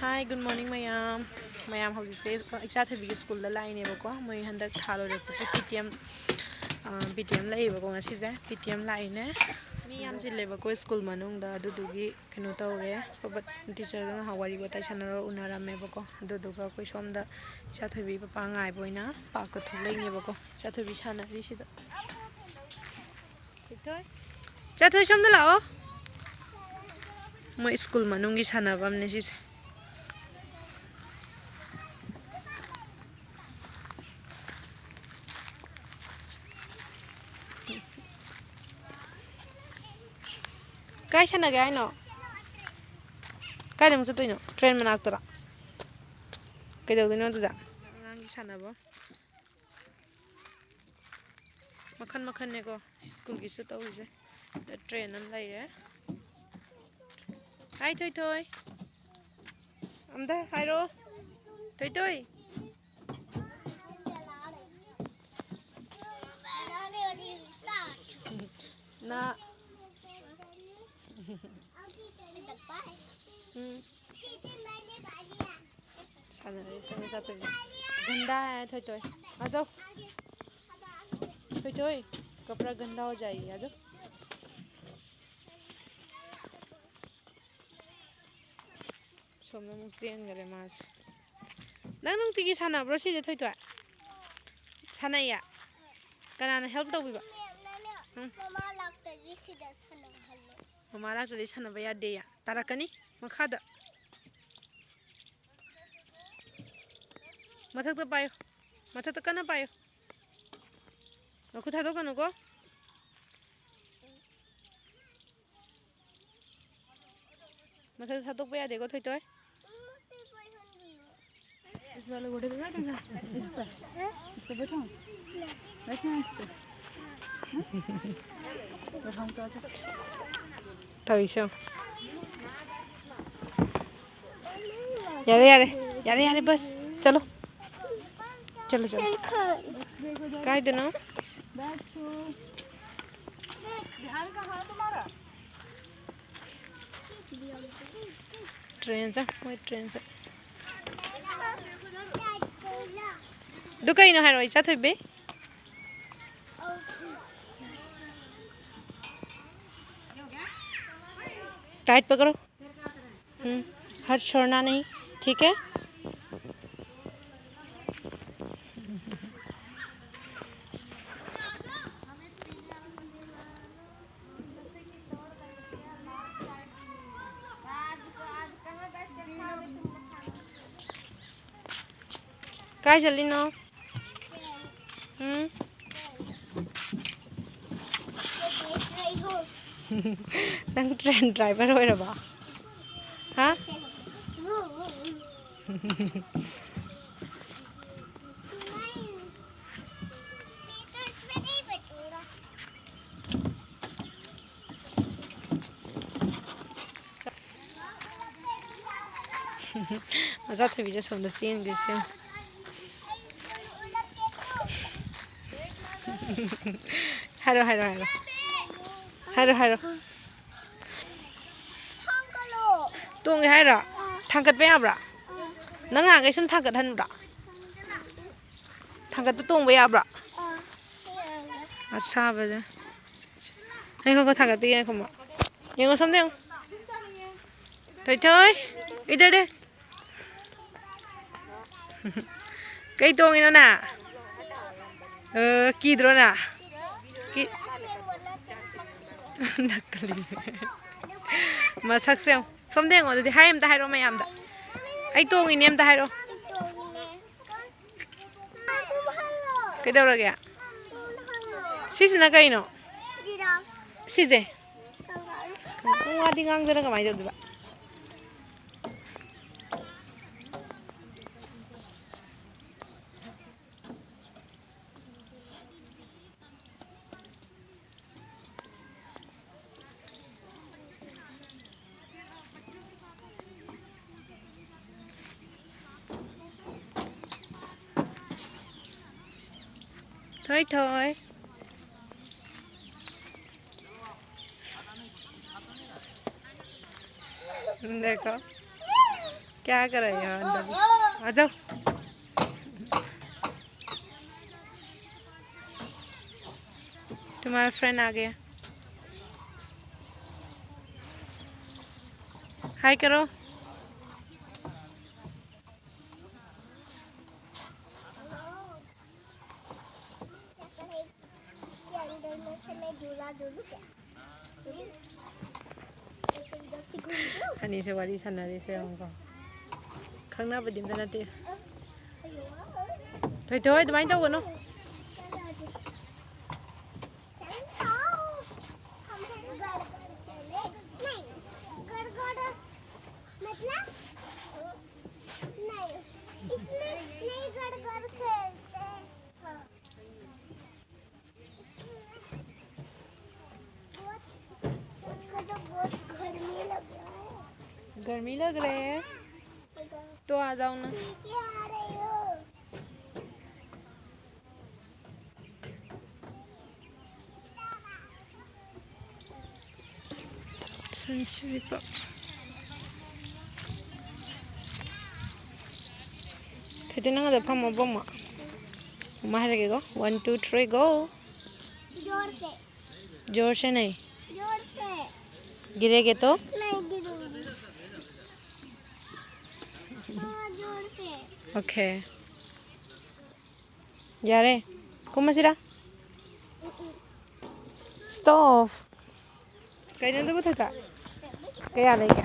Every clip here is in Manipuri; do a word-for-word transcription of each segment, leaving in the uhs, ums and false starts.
Hi, good morning, ꯃꯌꯥꯝ꯫ ꯃꯌꯥꯝ ꯍꯧꯖꯤꯛꯁꯦ ꯏꯆꯥꯊꯣꯏꯕꯤꯒꯤ ꯁ꯭ꯀꯨꯜꯗ ꯂꯥꯛꯏꯅꯦꯕꯀꯣ꯫ ꯃꯣꯏ ꯍꯟꯗꯛ ꯊꯥ ꯂꯣꯏꯔꯛꯄꯒꯤ ꯄꯤ ꯇꯤ ꯑꯦꯝ, ꯑ, ꯄꯤ ꯇꯤ ꯑꯦꯝ ꯂꯩꯌꯦꯕꯀꯣ ꯉꯁꯤꯁꯦ꯫ ꯄꯤ ꯇꯤ ꯑꯦꯝ ꯂꯥꯛꯏꯅꯦ꯫ ꯃꯤ ꯌꯥꯝꯁꯤꯜꯂꯦꯕꯀꯣ ꯁ꯭ꯀꯨꯜ ꯃꯅꯨꯡꯗ, ꯑꯗꯨꯗꯨꯒꯤ ꯀꯩꯅꯣ ꯇꯧꯔꯦ꯫ ꯄꯕꯠ ꯇꯤꯆꯔꯒ ꯉꯥꯏꯍꯥꯛ ꯋꯥꯔꯤ ꯋꯥꯇꯥꯏ ꯁꯥꯟꯅꯔ ꯎꯅꯔꯝꯃꯦꯕꯀꯣ꯫ ꯑꯗꯨꯗꯨꯒ ꯑꯩꯈꯣꯏ ꯁꯣꯝꯗ ꯏꯆꯥꯊꯣꯏꯕꯤ ꯄꯄꯥ ꯉꯥꯏꯕ ꯑꯣꯏꯅ ꯄꯥꯔꯛꯇ ꯊꯣꯛꯂꯛꯏꯅꯦꯕꯀꯣ꯫ ꯏꯆꯥꯊꯣꯏꯕꯤ ꯁꯥꯟꯅꯔꯤꯁꯤꯗ꯫ ꯆꯠꯊꯣꯏ, ꯁꯣꯝꯗ ꯂꯥꯛꯑꯣ꯫ ꯃꯣꯏ ꯁ꯭ꯀꯨꯜ ꯃꯅꯨꯡꯒꯤ ꯁꯥꯟꯅꯐꯝꯅꯦ ꯁꯤꯁꯦ꯫ ꯀꯥꯏ ꯁꯥꯟꯅꯒꯦ ꯍꯥꯏꯅꯣ? ꯀꯥꯏꯗ ꯑꯃꯨꯛ ꯆꯠꯇꯣꯏꯅꯣ? ꯇ꯭ꯔꯦꯟ ꯃꯅꯥꯛꯇꯔꯣ? ꯀꯩꯗꯧꯗꯣꯏꯅꯣ ꯑꯗꯨꯗ? ꯑꯉꯥꯡꯒꯤ ꯁꯥꯟꯅꯐꯝ꯫ ꯃꯈꯟ ꯃꯈꯟꯅꯦꯀꯣ ꯁ꯭ꯀꯨꯜꯒꯤꯁꯨ ꯇꯧꯔꯤꯁꯦ꯫ ꯇ꯭ꯔꯦꯟ ꯑꯃ ꯂꯩꯔꯦ꯫ ꯍꯥꯏ ꯊꯣꯏꯊꯣꯏ꯫ ꯑꯝꯇ ꯍꯥꯏꯔꯛꯑꯣ꯫ ꯊꯣꯏꯊꯣꯏ꯫ ꯅ꯫ ꯎꯝ꯫ सामने जाते हैं। गंदा है थोई थोई। आ जाओ। थोई थोई, कपड़ा गंदा हो जाएगी, आ जाओ। ꯁꯣꯝꯗ ꯑꯃꯨꯛ ꯆꯦꯟꯈꯔꯦ ꯃꯥꯁꯦ꯫ ꯅꯪ ꯅꯨꯡꯇꯤꯒꯤ ꯁꯥꯟꯅꯕ꯭ꯔꯣ ꯁꯤꯁꯦ, ꯊꯣꯏꯊꯣꯏ? ꯁꯥꯟꯅꯩꯌꯦ? ꯀꯅꯥꯅ help ꯇꯧꯕꯤꯕ? ꯎꯝ꯫ ꯃꯃꯥ ꯂꯥꯛꯇ꯭ꯔꯗꯤ ꯁꯤꯗ ꯁꯥꯟꯅꯍꯜꯂꯣ꯫ ꯃꯃꯥ ꯂꯥꯛꯇ꯭ꯔꯗꯤ ꯁꯥꯟꯅꯕ ꯌꯥꯗꯦꯌꯦ꯫ ꯇꯥꯔꯛꯀꯅꯤ ꯃꯈꯥꯗ꯫ ꯃꯊꯛꯇ ꯄꯥꯏꯌꯨ꯫ ꯃꯊꯛꯇ ꯀꯟꯅ ꯄꯥꯏꯌꯨ꯫ ꯃꯈꯨꯠ ꯊꯥꯗꯣꯛꯀꯅꯨꯀꯣ꯫ ꯃꯊꯛꯇ ꯊꯥꯗꯣꯛꯄ ꯌꯥꯗꯦꯀꯣ, ꯊꯣꯏꯊꯣꯏ꯫ इस वाले घोड़े पे बैठेगा? इस पर? इस पर बैठो। बैठना है इस पर। बैठाऊँ तो आजा। ꯇꯧꯔꯤꯁꯦ ꯌꯦꯡꯉꯣ꯫ ꯌꯥꯔꯦ, ꯌꯥꯔꯦ꯫ ꯌꯥꯔꯦ, ꯌꯥꯔꯦ, ꯕꯁ꯫ ꯆꯠꯂꯣ꯫ ꯆꯠꯂꯣ, ꯆꯠꯂꯣ꯫ ꯀꯥꯏꯗꯅꯣ? ध्यान कहाँ है तुम्हारा? ꯇ꯭ꯔꯦꯟꯁꯦ, ꯃꯣꯏ ꯇ꯭ꯔꯦꯟꯁꯦ꯫ ꯑꯗꯨ ꯀꯩꯅꯣ ꯍꯥꯏꯔꯛꯑꯣ, ꯏꯆꯥ ꯊꯣꯏꯕꯤ? टाइट पकड़ो। हम्म, हाथ छोड़ना नहीं, ठीक है? काय चली ना? हम्म? ꯅꯪ ꯇ꯭ꯔꯦꯟ ꯗ꯭ꯔꯥꯏꯚꯔ ꯑꯣꯏꯔꯕ? ꯍꯥ? ꯃꯆꯥ ꯊꯣꯏꯕꯤꯁꯦ ꯑꯁꯣꯝꯗ ꯆꯦꯟꯈ꯭ꯔꯦ, ꯁꯦ꯫ ꯍꯥꯏꯔꯣ, ꯍꯥꯏꯔꯣ, ꯍꯥꯏꯔꯣ꯫ ꯍꯥꯏꯔꯣ, ꯍꯥꯏꯔꯣ꯫ ꯇꯣꯡꯒꯦ ꯍꯥꯏꯔꯣ? ꯊꯥꯡꯒꯠꯄ ꯌꯥꯕ꯭ꯔꯥ? ꯅꯪ ꯉꯍꯥꯟꯈꯩ ꯁꯨꯝ ꯊꯥꯡꯒꯠꯍꯟꯕ꯭ꯔꯥ? ꯊꯥꯡꯒꯠꯄ ꯇꯣꯡꯕ ꯌꯥꯕ꯭ꯔꯥ? ꯑꯁꯥꯕꯗ꯫ ꯉꯥꯏꯈꯣ, ꯉꯥꯏꯈꯣ, ꯊꯥꯡꯒꯠꯄꯤꯒꯦ, ꯉꯥꯏꯈꯣ, ꯑꯃꯨꯛ꯫ ꯌꯦꯡꯉꯣ, ꯁꯣꯝꯗ ꯌꯦꯡꯉꯣ꯫ ꯊꯣꯏꯊꯣꯏ, ꯏꯗꯦ, ꯏꯗꯦ꯫ ꯀꯩ ꯇꯣꯡꯉꯤꯅꯣ ꯅꯪ? ꯑ, ꯀꯤꯗ꯭ꯔꯣ ꯅꯪ? ꯀꯤ-, ꯅꯛꯀꯂꯤ꯫ ꯃꯁꯛꯁꯦ ꯌꯦꯡꯉꯣ꯫ ꯁꯣꯝꯗ ꯌꯦꯡꯉꯣ, ꯑꯗꯨꯗꯤ ꯍꯥꯏ ꯑꯝꯇ ꯍꯥꯏꯔꯛꯑꯣ ꯃꯌꯥꯝꯗ꯫ "ꯑꯩ ꯇꯣꯡꯉꯤꯅꯦ" ꯑꯝꯇ ꯍꯥꯏꯔꯛꯑꯣ꯫ ꯀꯩꯗꯧꯔꯒꯦ? ꯁꯤꯁꯤꯅ ꯀꯩꯅꯣ? ꯁꯤꯁꯦ? ꯋꯥꯗꯤ ꯉꯥꯡꯗꯅ ꯀꯃꯥꯏꯅ ꯇꯧꯗꯣꯏꯕ? ꯊꯣꯏ ꯊꯣꯏ꯫ देखो। क्या कर रही हो अंदर? आ जाओ। तुम्हारा फ्रेंड आ गया। हाय करो। इसके अंदर में से मैं झूला झूलूं क्या? ऐसे इधर से घूम जाऊं? ꯑꯅꯤꯁꯦ ꯋꯥꯔꯤ ꯁꯥꯟꯅꯔꯤꯁꯦ ꯌꯦꯡꯉꯨꯀꯣ꯫ ꯈꯪꯅꯕꯗꯤ ꯑꯝꯇ ꯅꯠꯇꯦ꯫ ꯊꯣꯏꯊꯣꯏ, ꯑꯗꯨꯃꯥꯏꯅ ꯇꯧꯒꯅꯨ꯫ चल आओ, हम गड़ गड़ खेले। नहीं, गड़ गड़ मतलब नहीं, इसमें नहीं गड़ गड़ खेलते हैं। हाँ। बहुत, आजकल तो बहुत गर्मी लग रहा है। गर्मी लग रहा है? तो आ जाओ ना। पी के आ रही हूँ। ꯁꯟꯁꯤꯕꯤꯕ꯫ ꯊꯣꯏꯗꯤ ꯅꯪ ꯑꯗ ꯐꯝꯃꯣ ꯏꯕꯨꯡꯉꯣ꯫ ꯃꯃꯥ ꯍꯥꯏꯔꯒꯦꯀꯣ꯫ One, two, three, go. जोर से। जोर से नहीं। जोर से। गिरेगे तो? नहीं गिरूंगी। हाँ, जोर से। Okay. ꯌꯥꯔꯦ꯫ ꯀꯨꯝꯃꯁꯤꯔꯥ? Stop. ꯀꯩꯅꯣ ꯑꯗꯨꯕꯨ ꯊꯣꯏꯊꯣꯏ? ꯀꯌꯥ ꯂꯩꯒꯦ?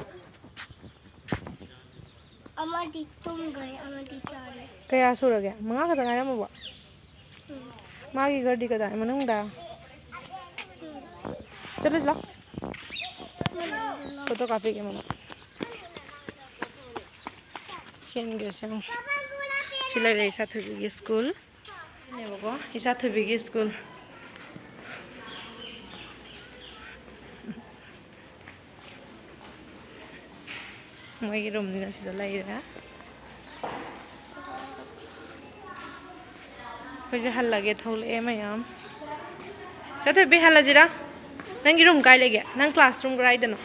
ꯑꯃꯗꯤ ꯇꯨꯝꯈ꯭ꯔꯦ, ꯑꯃꯗꯤ ꯆꯥꯔꯦ꯫ ꯀꯌꯥ ꯁꯨꯔꯒꯦ? ꯃꯉꯥ ꯈꯛꯇ ꯉꯥꯏꯔꯝꯃꯕꯣ? ꯎꯝ꯫ ꯃꯥꯒꯤ ꯒꯥꯔꯗꯤ ꯀꯗꯥꯏ? ꯃꯅꯨꯡꯗ? ꯎꯝ꯫ ꯆꯠꯂꯁꯤ ꯂꯥꯎ꯫ ꯃꯅꯨꯡꯗ ꯂꯥꯎ꯫ ꯐꯣꯇꯣ ꯀꯥꯞꯄꯤꯒꯦ ꯃꯃꯥ꯫ ꯆꯦꯟꯈ꯭ꯔꯦ ꯁꯦ ꯑꯃꯨꯛ꯫ ꯁꯤ ꯂꯩꯔꯦ ꯏꯁꯥ ꯊꯣꯏꯕꯤꯒꯤ ꯁ꯭ꯀꯨꯜ꯫ ꯅꯦꯕꯀꯣ, ꯏꯆꯥ ꯊꯣꯏꯕꯤꯒꯤ ꯁ꯭ꯀꯨꯜ꯫ ꯃꯣꯏꯒꯤ ꯔꯨꯝꯁꯤꯅ ꯁꯤꯗ ꯂꯩꯔꯦ꯫ ꯑꯩꯈꯣꯏꯁꯦ ꯍꯜꯂꯒꯦ ꯊꯣꯛꯂꯛꯑꯦ ꯃꯌꯥꯝ꯫ ꯏꯆꯥ ꯊꯣꯏꯕꯤ, ꯍꯜꯂꯁꯤꯔꯥ? ꯅꯪꯒꯤ ꯔꯨꯝ ꯀꯥꯏ ꯂꯩꯒꯦ? ꯅꯪ ꯀ꯭ꯂꯥꯁꯔꯨꯝ ꯀꯗꯥꯏꯗꯅꯣ?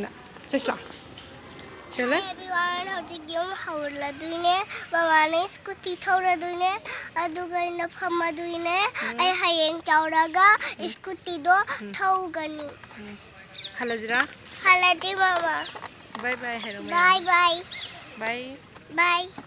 ꯅ-, ꯆꯠꯁꯤ ꯂꯥꯎ꯫ Everyone, ꯍꯧꯖꯤꯛ ꯌꯨꯝ ꯍꯜꯂꯗꯣꯏꯅꯦ꯫ ꯃꯃꯥꯅ ꯁ꯭ꯀꯨꯇꯤ ꯊꯧꯔꯗꯣꯏꯅꯦ꯫ ꯑꯗꯨꯒ ꯑꯩꯅ ꯐꯝꯃꯗꯣꯏꯅꯦ꯫ ꯑꯩ ꯍꯌꯦꯡ ꯆꯥꯎꯔꯒ ꯁ꯭ꯀꯨꯇꯤꯗꯣ ꯊꯧꯒꯅꯤ꯫ ꯍꯜꯂꯁꯤꯔꯥ? ꯍꯜꯂꯁꯤ ꯃꯃꯥ꯫ ꯕꯥꯏ ꯕꯥꯏ ꯍꯥꯏꯔꯣ꯫ ꯕꯥꯏ ꯕꯥꯏ꯫ ꯕꯥꯏ꯫ ꯕꯥꯏ꯫